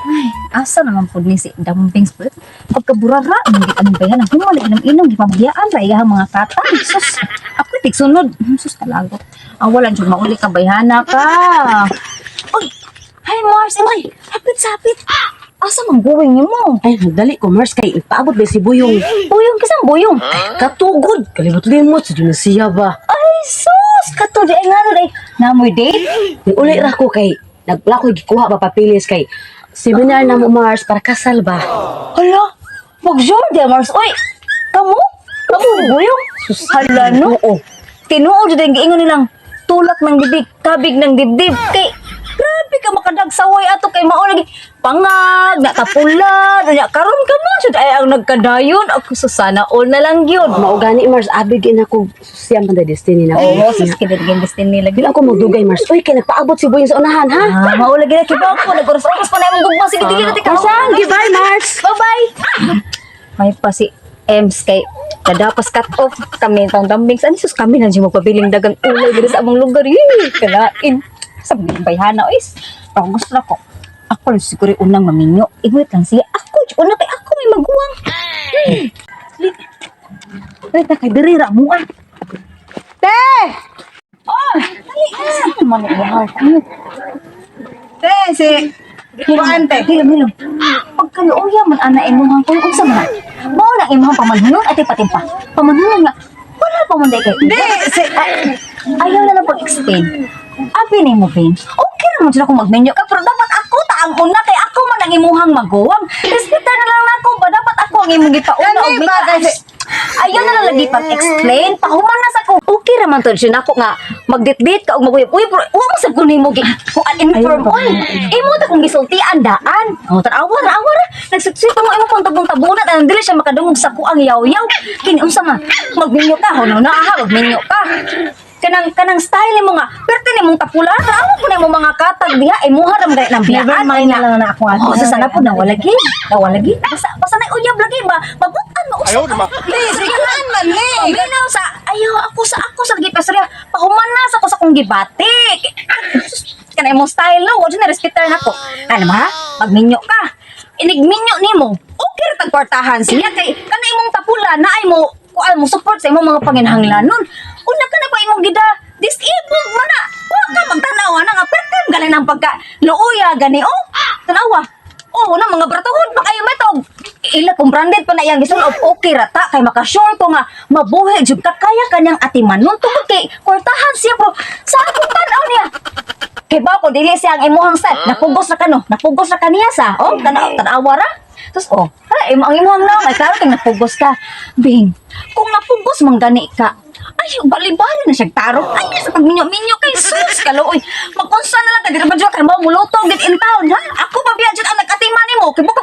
Ay, asa naman pud ni si Dambings pud. Pagkaburara, ang git anong bayan, ang human inom inom gipabiyaan ra iyang mga kata. Sus, ako tigsunod. Sus talago. Ah, wala jud mauli ka bayhana ka. Oy, hi Mars, ay, hapit sa hapit. Asa man going nimo? Ay, nagdali ko, Mars, kay ipaabot ba si Buyong? Buyong kisang buyong. Katugod! Kalimot-limot sa dyan siya ba? Ay sus, kato di ay ngano day. Namoy date? Uli ra ko kay nagpla ko gikuha ba papilis kay seminar na mo, Mars, para kasal ba? Hala, mag-sure di Mars. Oy, kamo? Kamo buyong? Hala no. Oo. Tinuod jud ang giingon nilang tulak ng bibig, kabig ng dibdib. Kay grabe ka makadagsaway ato kay mao lagi pangag, natapulad, unya karon ka mo jud ay ang nagkadayon ako sa sana all na lang gyud. Mao gani, Mars, abi gid na ko siyam man destiny na. Oo, sus kidid destiny lagi. Dili ako magdugay, Mars. Uy, kay nagpaabot si Buyong sa unahan, ha? Ah, mao lagi na kibaw ko nag-oras-oras pa na imong gugma, sige dili na tika. Marsang, goodbye, Mars. Bye-bye. May pa si Ems kay kadapas cut off kami tong dambing sa sus kami na jud magpabiling dagang ulay diri sa among lugar. Yee, kalain. Sa bayhana ois. Pero gusto na ko. Ako lang siguro yung unang maminyo. Ingat lang siya. Ako, jud una kay ako may maguwang. Wait na kay diri ra mo ah. Te! Oh, dali. Saan man ang Te, si Kuan te. Hilom, hilom. Pagkaluoya man ana imong kung unsa man. Mao nang imong pamanhunon ati patimpa. Pamanhunon nga wala pa man day kay. Di, si Ay, ayaw na lang pag-explain. Abi ni mo, Ben. Okay naman sila kung magmenyo ka, pero dapat ako ta ang una kay ako man ang imuhang maguwang. Respetar na lang nako ba dapat ako ang imong gipauna Kani og ba minyo. Ayaw na lang lagi pag-explain. Pahuman na sa ko. Okay raman to siya nako nga magdit-dit ka og maguyab. Uy, pero wa mo sa kunin mo gi kuan inform oy. Imo ta kung gisultian daan. Oh, tanawa ra awa ra. Nagsutsut mo imo kung tabong-tabunan ang dili siya makadungog sa kuang yaw-yaw. Kini unsa man? Magminyo ka hono na aha, magminyo ka. Kanang kanang style nimo nga perte nimong tapula tanawa po na imong mga katag diha imuha ra man gani ng biyaan. Never mind na lang na ako, ate. Oh, sa sana po nawala gi. Nawala gi. Basta basta na uyab lagi ba. Mabutan mo usap. Di, si Kuan man ni. Paminaw sa ayaw ako sa lagi pasarya. Pahuman na sa ko sa kong gibati. Kana imong style no, wala na respetar nako. Ano ba? Magminyo ka. Inigminyo nimo. Okay ra tag kwartahan siya kay kana imong tapula na ay mo kuan mo support sa imong mga panginahanglanon. Una ka na pa imong gida disabled man na. Wa ka magtanaw na nga pertem gani ng pagka luoya gani oh. Tanawa. Oo na mga bratuhon pa kayo may tog. Ila kung branded pa na iyang gisul of okay ra ta kay makasure ko nga mabuhi jud ka kaya kanyang atimanon tungod kay kwartahan siya pero sa akong tan-aw niya. Kay ba ko dili siya ang imuhang style. Napugos na kano, napugos na kaniya sa. Oh, tanaw tanawa ra. Tapos oh, hala imo ang imuhang naong ay klaro kay napugos ka. Bing, kung napugos man gani ka, ay, bali-bali na siyang tarong. Ay, sa pagminyo-minyo kay sus, kaluoy. Magunsa na lang ka, dira ba dyan, kay mo muluto, get in town, ha? Ako pa biya dyan ang nag-atima nimo. Kay buka,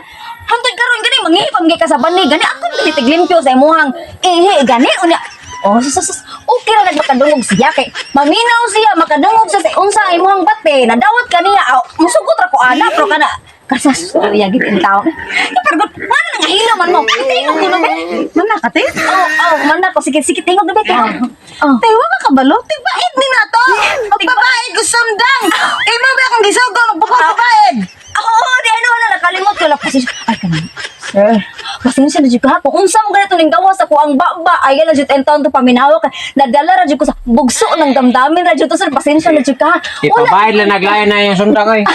hantod karon gani, mangihipang ka sa bani, gani, ako gani tiglimpyo sa imuhang ihi, gani, unya. Oh, sus, sus, sus. Okay ra nagmakadungog siya kay maminaw siya makadungog siya sa unsa ang imuhang bate nadawat kaniya aw musugot ra ko ana pero kana kasas ya gid in town. Eh, pero good, wala na nga hilo man mo. Tingog ko no be. Man na ka, te? Oh, oh, man na ko sige sige tingog na be. Oh. Te, wa ka kabalo? Tigbaid ni na to. Magbabaid ko sundang. Imo ba akong gisugo magpapabaid? Oo, di ano wala nakalimot ko lang pasensya. Ay kanang sir. Pasensya na jud ka ha. Kung unsa mo ganito ning gawas ako ang baba, ay na jud en taon to paminawa ka. Nadala ra jud ko sa bugso ng damdamin ra jud to sir. Pasensya na jud ka ha. Wala. Ipabayad lang naglayan na yung sundang oy.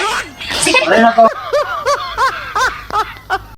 Sige. Wala ko.